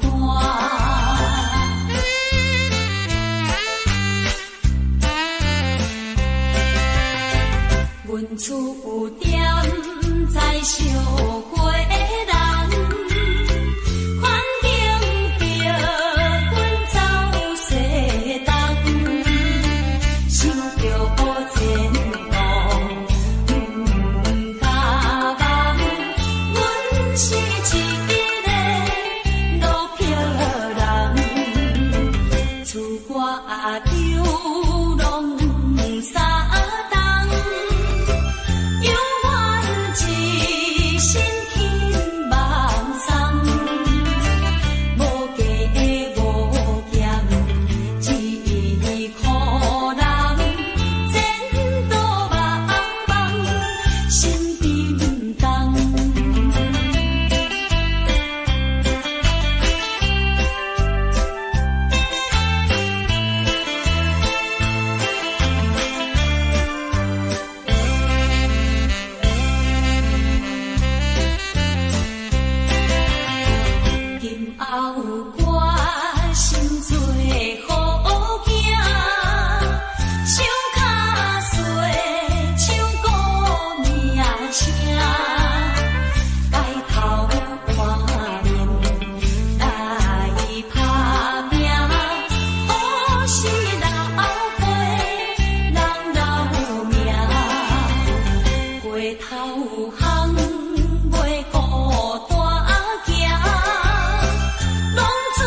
單。阮厝踮在小街人，環境逼阮走西東，想著前途毋敢望，阮是一个落魄人，厝外丟攏三冬。猶原一身輕網鬆，無加無減，一箍人，前途茫茫，心沉重。今後決心做好囝，想較細唱顧名聲，改頭換面來拍拚，好是老輩人留名，回頭巷袂孤單行，攏做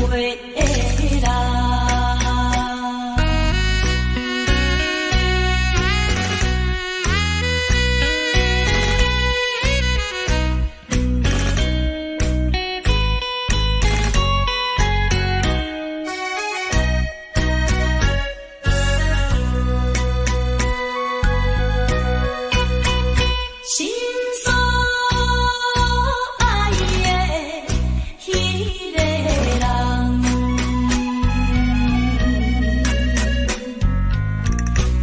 回的人。心所愛的彼個人，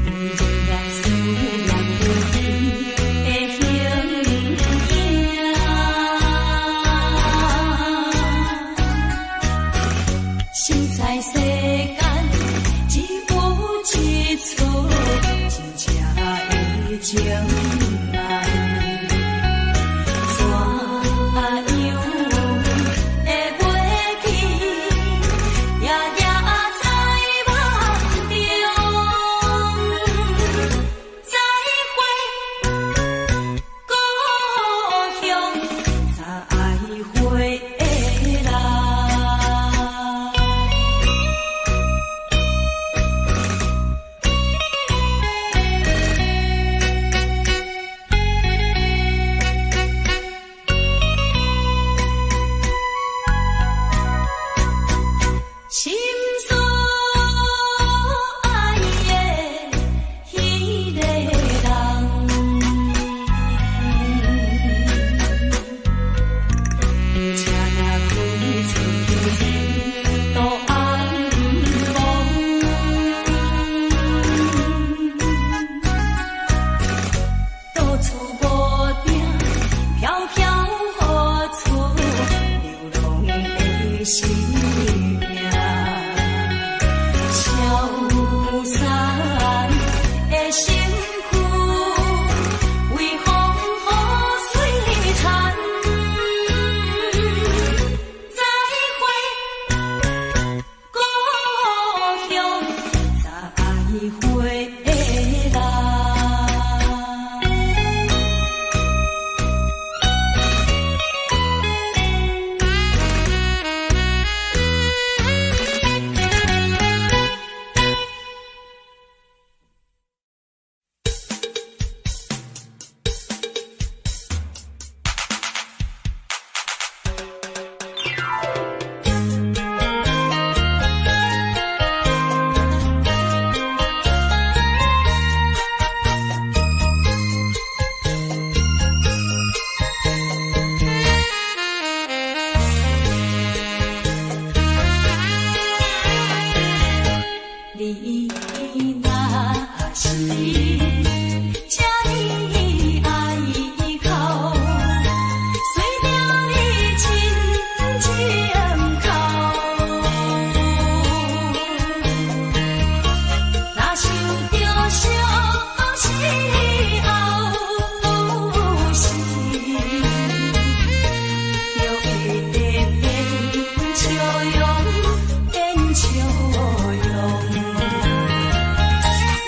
日夜思念著伊的形影，實在世間只有一束真正的情愛。怎樣會袂記？夜夜在夢中，再會故鄉，再會的人。心所愛的彼個人，車若開出去前途暗暝，到處無定，飄飄何處，流浪的生命。消散的身軀，為風雨摧殘。再會故鄉，再會的人。你若是這呢愛哭，隨著你真情哭。若想著相思後時，就會得變笑容，變笑容。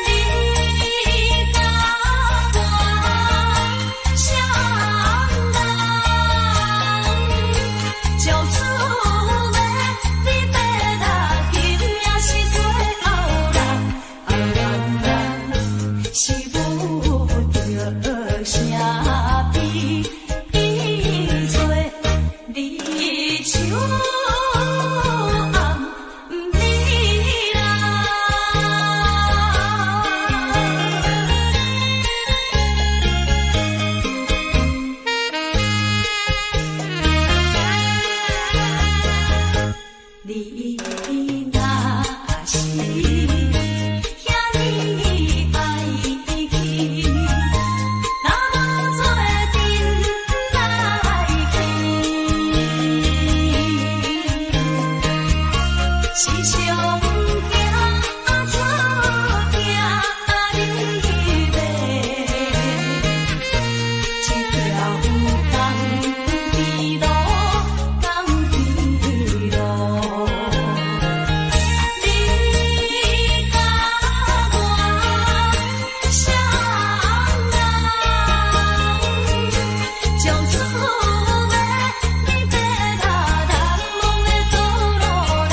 你甲我雙人，就厝尾你欲來今也是最後人，後人人是無著啥比做你手暗暝人。你若是遐呢愛去，若無做陣來去，是上驚出驚你欲這條江邊路，江邊路。你甲我雙人，就厝尾你欲來難忘的道路人，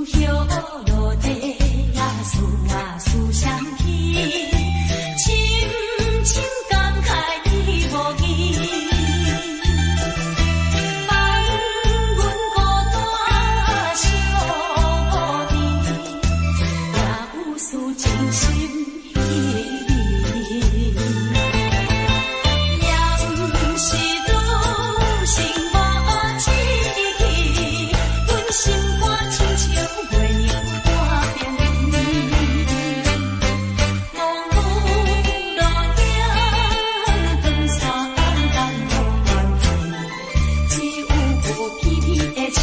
葉落地啊，思啊思想起，深深感慨伊無疑。放阮孤單相依，也有事情深彼暝。也毋是女性無志氣，阮心肝親像月娘半邊圓。望雨落影，長線暗無關係，只有薄皮皮的樹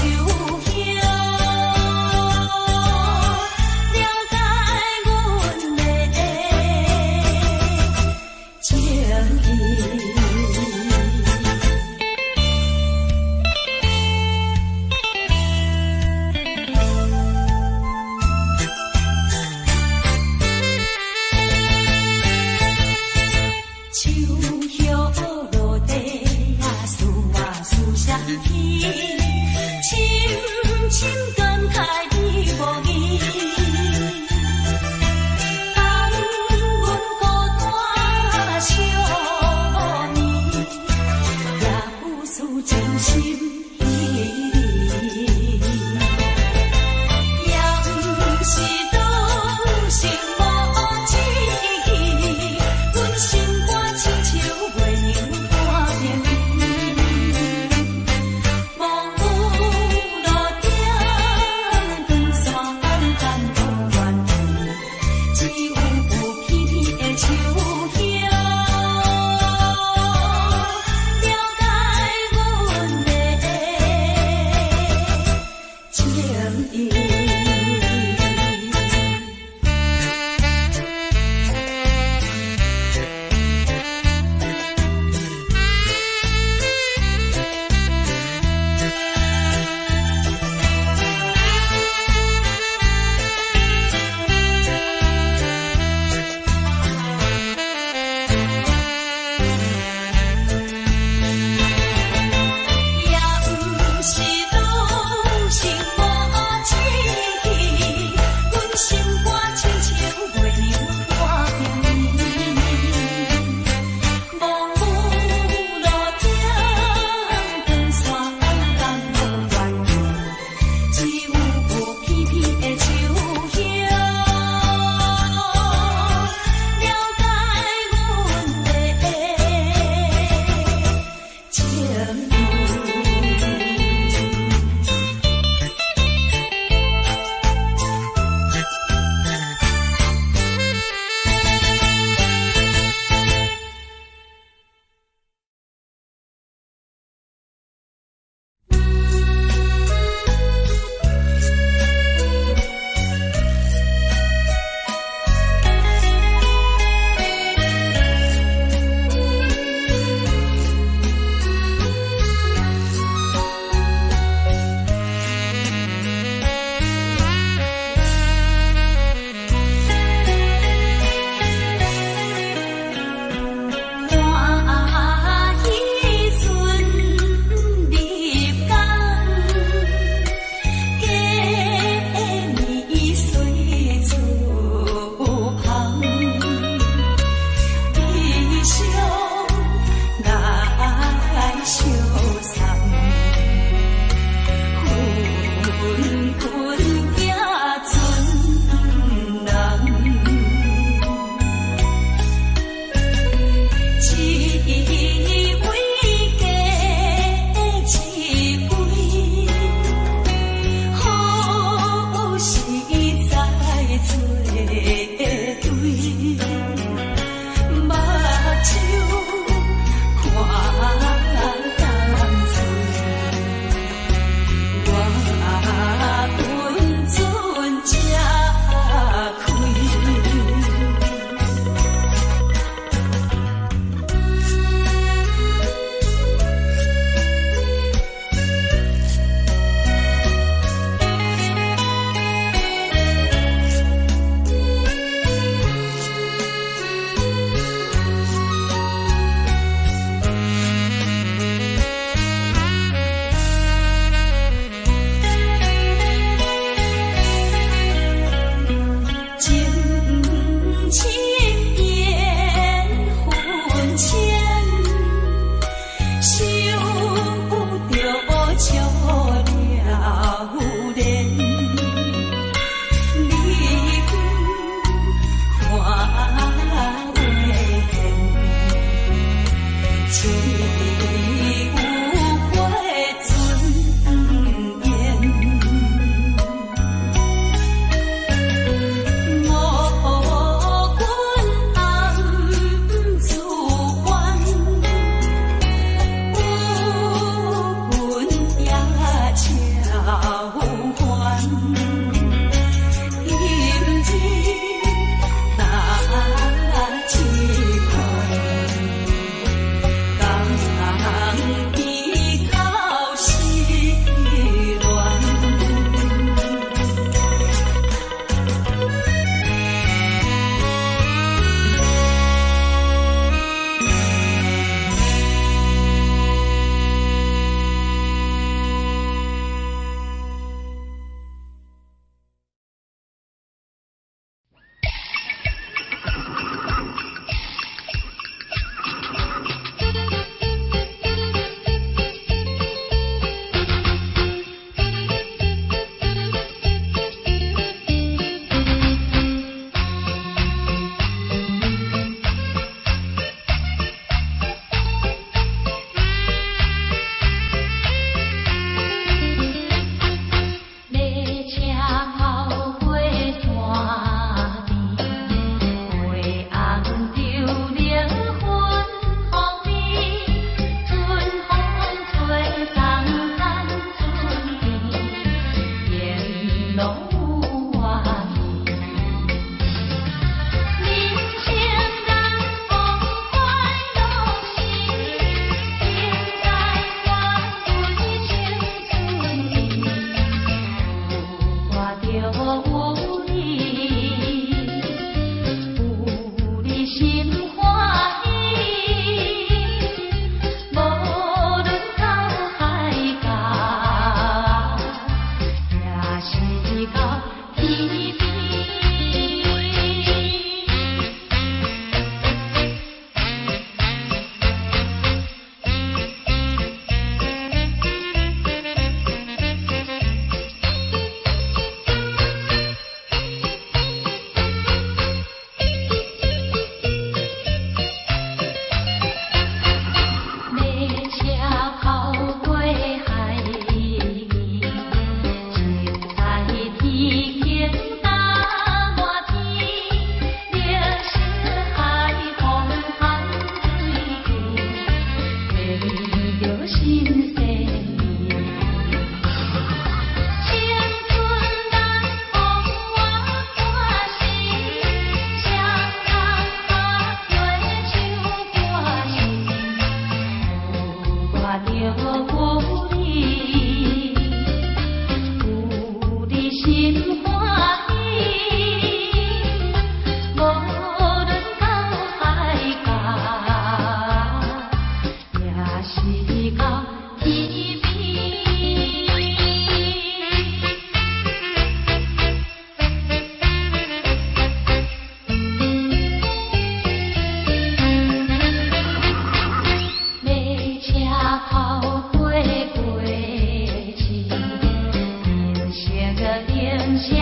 葉，了解阮的情意。有你，有你心歡喜。無論到海角，也是到天邊。馬車跑過海面，七彩天空搭滿天，綠色海風香水甜着新鮮味。青春難忘我看時，雙人合對唱歌時，有我著有你，有你心歡喜。無論到海角，也是到天邊。馬車跑過過市，人生的人生。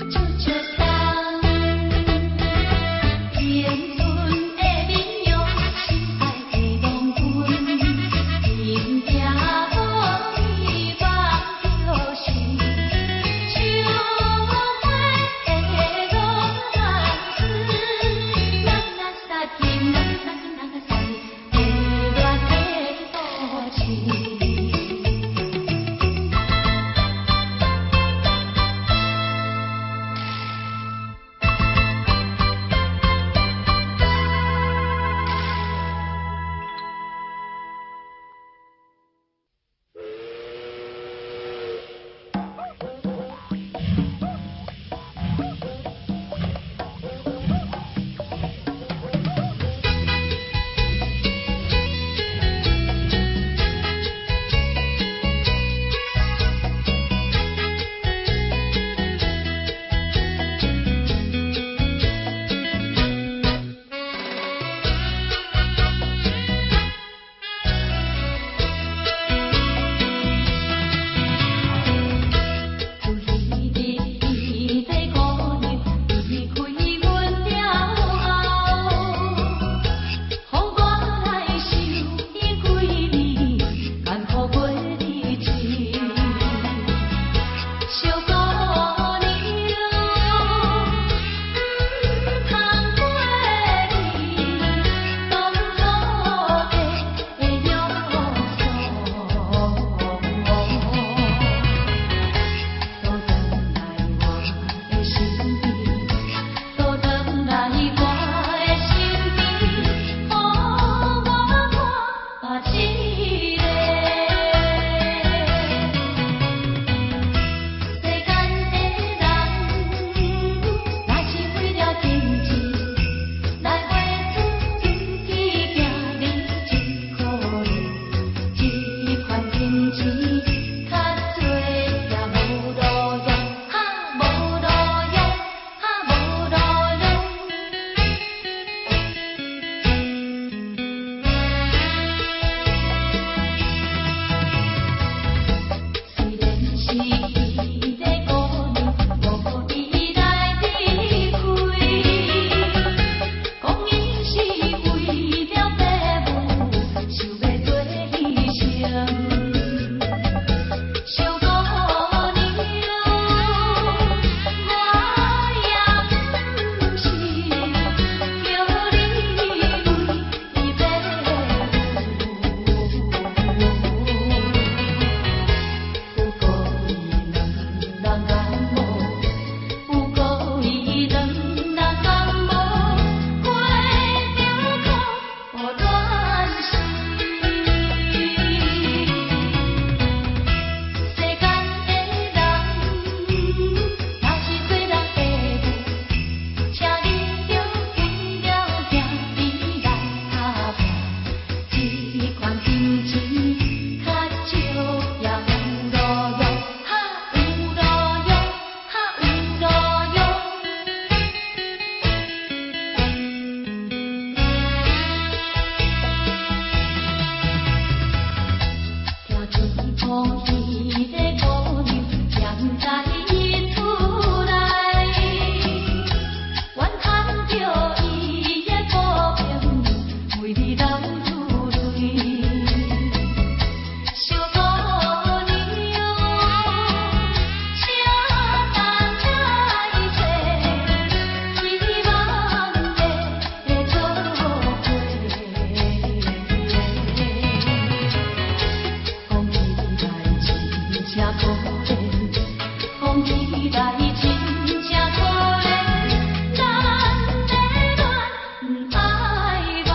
笑笑送。青春的面容，心愛的郎君，天行無伊放著心，樹花的羅曼斯，咱那薩金，咱那那薩金，熱戀的故事。自彼日彼个姑娘離開阮了後，予我來受伊幾年艱苦過日子。小姑娘，毋通過去，當初的約束。倒轉來我的身邊，倒轉來我的身邊，予我看別一個。世間的人，若是為了金錢來賣出自己囝兒，真可憐。這款金錢較濟也無路用，哈無路用，哈無路用。雖然是彼个姑娘無意來離開，講伊是為了爸母想欲做犧牲。小姑娘，我也毋是叫你為伊爸母。有故意兩人敢無？有故意兩人敢無？過著苦戀死。世間的人，若是做人父母，請你著為了囝兒來打拼。這款金錢較少也有路用，哈有路用，哈有路用。聽天講彼个姑娘踮在伊厝內，怨叹著伊的薄命，為你流出淚。小姑娘，請等來找，希望的做伙。講起來真正可憐，講起來真正可憐，咱的戀毋愛忘。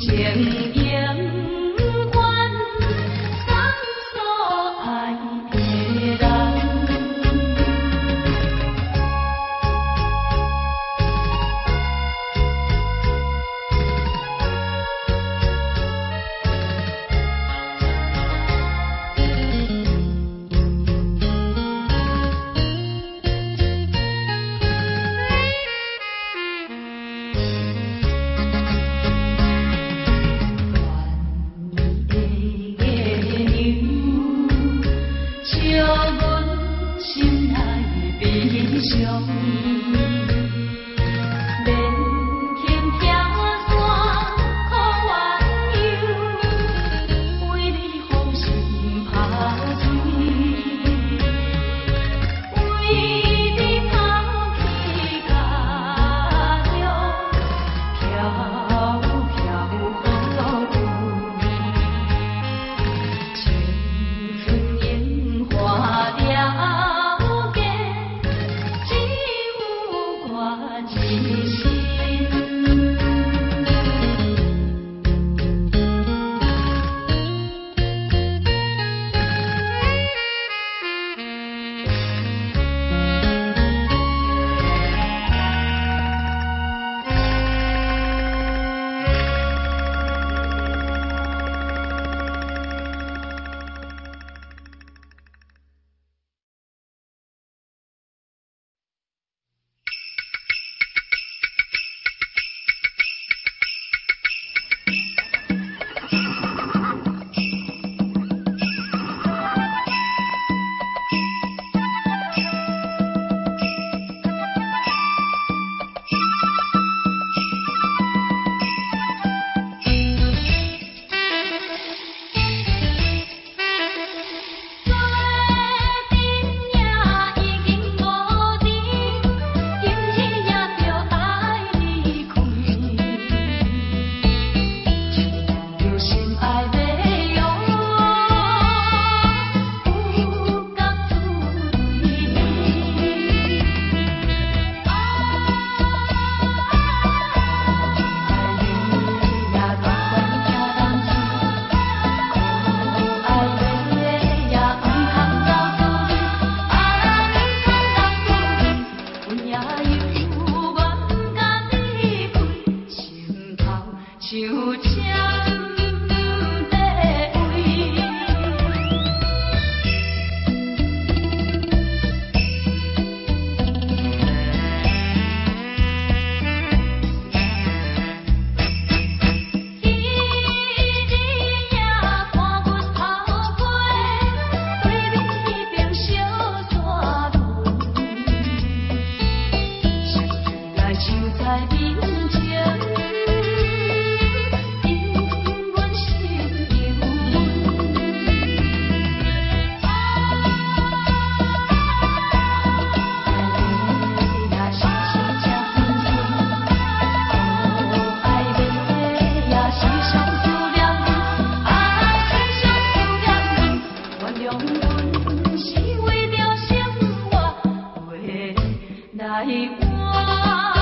情永遠送所愛的人。的月娘，笑阮心内悲伤，免轻拆山苦鸳鸯，为你放心拍水，为你抛弃家乡，飘飘雨青春樱花了结，只有我一身。做阵也已经无甜，今日也著爱离开。亲像心爱的羊，有觉出离。爱你也甘愿听人说，可爱的也毋通走出去，啊，毋通走出去，阮也犹原甲离开，心头像针在位。彼日也看阮头过，对面彼边小山崙，想起来就在面前，引阮心忧闷。爱的也时时这分寸，可爱的也时常思念阮，啊，时常思念阮。原谅阮是为著生活，话来换。